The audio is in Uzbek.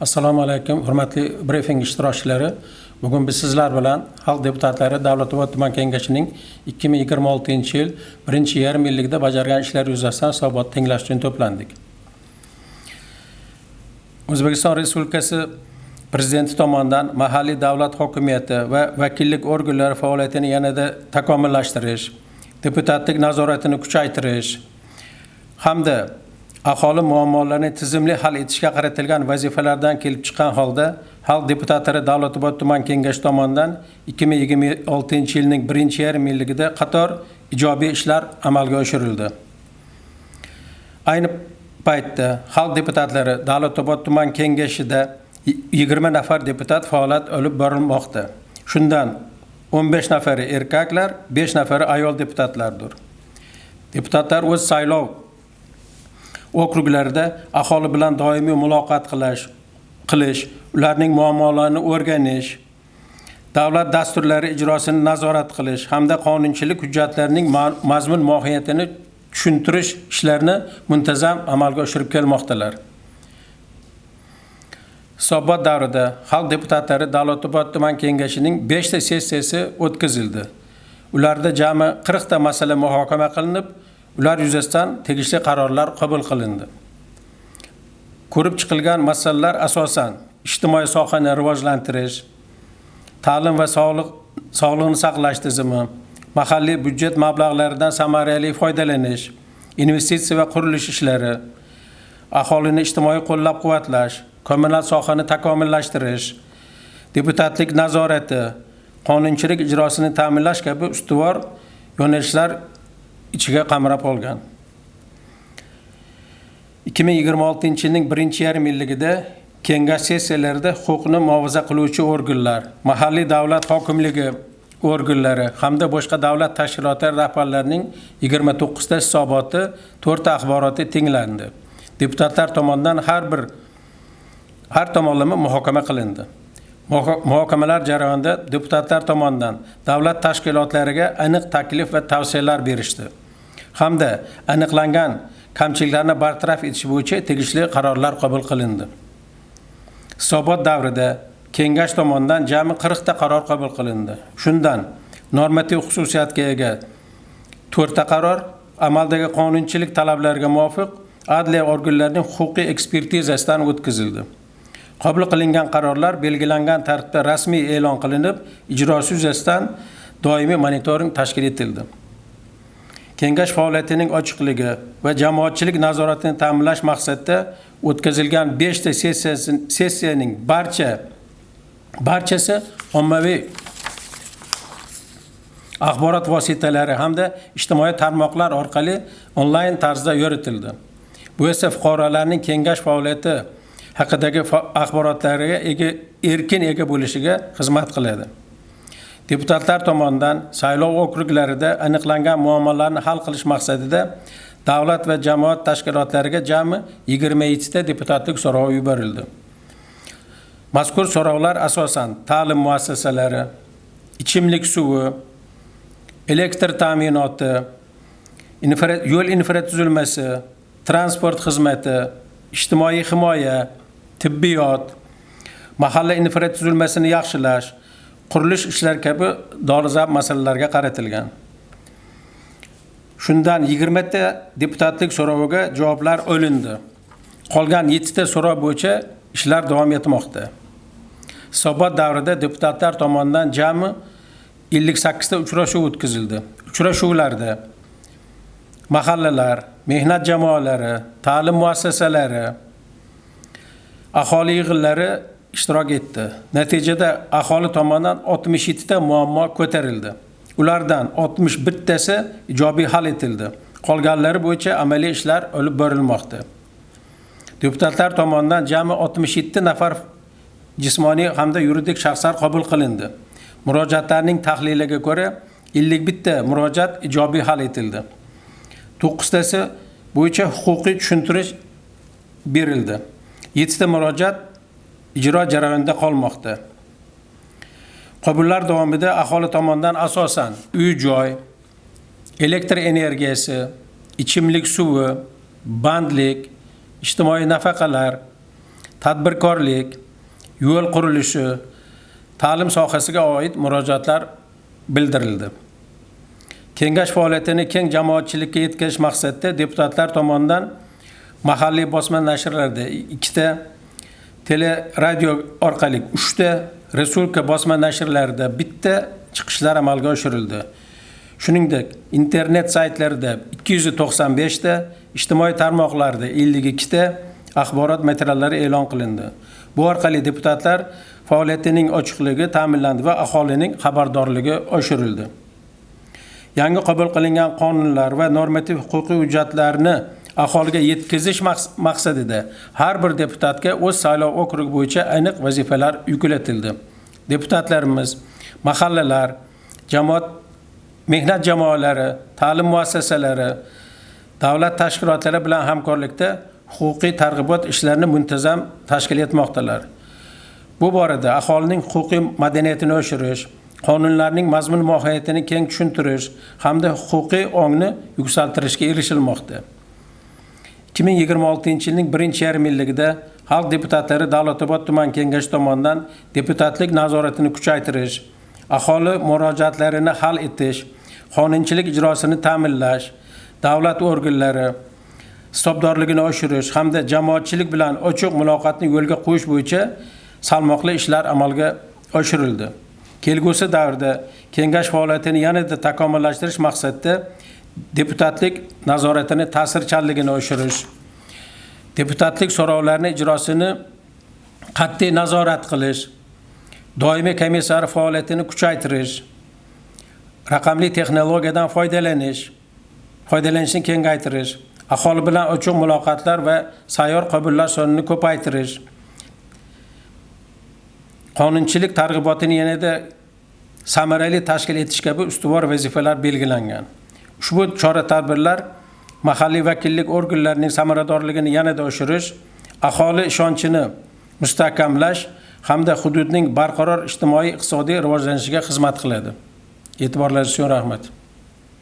Assalomu alaykum, hurmatli brifing ishtirokchilari. Bugun biz sizlar bilan Xalq deputatlari Davlatobod tuman kengashining 2026-yil birinchi yarim yillikda bajargan ishlari yuzasidan hisobot tinglash uchun to'plandik. O'zbekiston Respublikasi Prezidenti tomonidan mahalliy davlat hokimiyati va vakillik organlari faoliyatini yanada takomillashtirish, deputatlik nazoratini kuchaytirish hamda aholi muammolarini tizimli hal etishga qaratilgan vazifalardan kelib chiqqan holda Xalq deputatlari Davlatobod tuman kengashi tomonidan 2026-yilning birinchi yarim yilligida qator ijobiy ishlar amalga oshirildi. Ayni paytda Xalq deputatlari Davlatobod tuman kengashida 20 nafar deputat faoliyat olib borilmoqda. Shundan 15 nafari erkaklar, 5 nafari ayol deputatlardir. Deputatlar o'z saylov okruglarida aholi bilan doimiy muloqot qilish, ularning muammolarini o'rganish, davlat dasturlari ijrosini nazorat qilish hamda qonunchilik hujjatlarining mazmun mohiyatini tushuntirish ishlarini muntazam amalga oshirib kelmoqdalar. Hisobot davrida Xalq deputatlari Davlatobod tuman kengashining 5 ta sessiyasi o'tkazildi. Ularda jami 40 ta masala muhokama qilinib, ular yuzasidan tegishli qarorlar qabul qilindi. Ko'rib chiqilgan masalalar asosan ijtimoiy sohani rivojlantirish, ta'lim va sog'liqni saqlash tizimi, mahalliy byudjet mablag'laridan samarali foydalanish, investitsiya va qurilish ishlari, aholini ijtimoiy qo'llab-quvvatlash, kommunal sohani takomillashtirish, deputatlik nazorati, qonunchilik ijrosini ta'minlash kabi ustuvor yo'nalishlar ichiga qamrab olgan. 2026-yilning birinchi yarim yilligida kengash sessiyalarida huquqni muhofaza qiluvchi organlar, mahalliy davlat hokimligi organlari hamda boshqa davlat tashkilotlari rahbarlarining 29 ta hisoboti, 4 ta axboroti tinglandi. Deputatlar tomonidan har tomonlama muhokama qilindi. Muhokamalar jarayonida deputatlar tomonidan davlat tashkilotlariga aniq taklif va tavsiyalar berishdi hamda aniqlangan kamchiliklarni bartaraf etish bo'yicha tegishli qarorlar qabul qilindi. Hisobot davrida kengash tomonidan jami 40 ta qaror qabul qilindi. Shundan normativ xususiyatga ega 4 ta qaror amaldagi qonunchilik talablariga muvofiq adliya organlarining huquqiy ekspertizasidan o'tkazildi. Qabul qilingan qarorlar belgilangan tartibda rasmiy e'lon qilinib, ijrosi yuzasidan doimiy monitoring tashkil etildi. Kengash faoliyatining ochiqligi va jamoatchilik nazoratini ta'minlash maqsadida o'tkazilgan 5 ta sessiyaning barchasi ommaviy axborot vositalari hamda ijtimoiy tarmoqlar orqali onlayn tarzda yuritildi. Bu esa fuqarolarning kengash faoliyati haqidagi axborotlariga erkin ega bo'lishiga xizmat qiladi. Deputatlar tomonidan saylov okruglarida aniqlangan muammolarni hal qilish maqsadida davlat va jamoat tashkilotlariga jami 27 ta deputatlik so'rovi yuborildi. Mazkur so'rovlar asosan ta'lim muassasalari, ichimlik suvi, elektr ta'minoti, yo'l infratuzilmasi, transport xizmati, ijtimoiy himoya, tibbiyot, mahalla infratuzilmasini yaxshilash, qurilish ishlari kabi dolzarb masalalarga qaratilgan. Shundan 20 ta deputatlik so'roviga javoblar olindi. Qolgan 7 ta so'rov bo'yicha ishlar davom etmoqda. Hisobot davrida deputatlar tomonidan jami 58 ta uchrashuv o'tkazildi. Uchrashuvlarda mahallalar, mehnat jamoalari, ta'lim muassasalari, aholi yig'inlari ishtirok etdi. Natijada aholi tomonidan 67 ta muammo ko'tarildi. Ulardan 61 tasi ijobiy hal etildi. Qolganlari bo'yicha amaliy ishlar olib borilmoqda. Deputatlar tomonidan jami 67 nafar jismoniy hamda yuridik shaxslar qabul qilindi. Murojaatlarning tahliliga ko'ra 51 ta murojaat ijobiy hal etildi. 9 tasi bo'yicha huquqiy tushuntirish berildi. 7 ta murojaat ijro jarayonida qolmoqda. Qabullar davomida aholi tomonidan asosan uy-joy, elektr energiyasi, ichimlik suvi, bandlik, ijtimoiy nafaqalar, tadbirkorlik, yo'l qurilishi, ta'lim sohasiga oid murojaatlar bildirildi. Kengash faoliyatini keng jamoatchilikka yetkazish maqsadida deputatlar tomonidan mahalliy bosma nashrlarda 2 ta, teleradio orqali 3 ta, respublika bosma nashrlarida 1 ta chiqishlar amalga oshirildi. Shuningdek, internet saytlarida 295 ta, ijtimoiy tarmoqlarda 52 ta axborot materiallari e'lon qilindi. Bu orqali deputatlar faoliyatining ochiqligi ta'minlandi va aholining xabardorligi oshirildi. Yangi qabul qilingan qonunlar va normativ huquqiy hujjatlarni aholiga yetkazish maqsadida har bir deputatga o'z saylov okrugi bo'yicha aniq vazifalar yuklatildi. Deputatlarimiz mahallalar, jamoat, mehnat jamoalari, ta'lim muassasalari, davlat tashkilotlari bilan hamkorlikda huquqiy targ'ibot ishlarini muntazam tashkil etmoqdalar. Bu borada aholining huquqiy madaniyatini oshirish, qonunlarning mazmun mohiyatini keng tushuntirish hamda huquqiy ongni yuksaltirishga erishilmoqda. 2026-yilning birinchi yarim yilligida xalq deputatlari Davlatobod tuman kengashi tomonidan deputatlik nazoratini kuchaytirish, aholi murojaatlarini hal etish, qonunchilik ijrosini ta'minlash, davlat organlari hisobdorligini oshirish hamda jamoatchilik bilan ochiq muloqotni yo'lga qo'yish bo'yicha salmoqli ishlar amalga oshirildi. Kelgusi davrda kengash faoliyatini yanada takomillashtirish maqsadida deputatlik nazoratini ta'sirchanligini oshirish, deputatlik so'rovlarini ijrosini qat'iy nazorat qilish, doimiy komissar faoliyatini kuchaytirish, raqamli texnologiyadan foydalanishni kengaytirish, aholi bilan ochiq muloqotlar va sayyor qabullar sonini ko'paytirish, qonunchilik targ'ibotini yanada samarali tashkil etish kabi ustuvor vazifalar belgilangan. Ushbu chora-tadbirlar mahalliy vakillik organlarining samaradorligini yanada oshirish, aholi ishonchini mustahkamlash hamda hududning barqaror ijtimoiy iqtisodiy rivojlanishiga xizmat qiladi. E'tiborlaringiz uchun rahmat.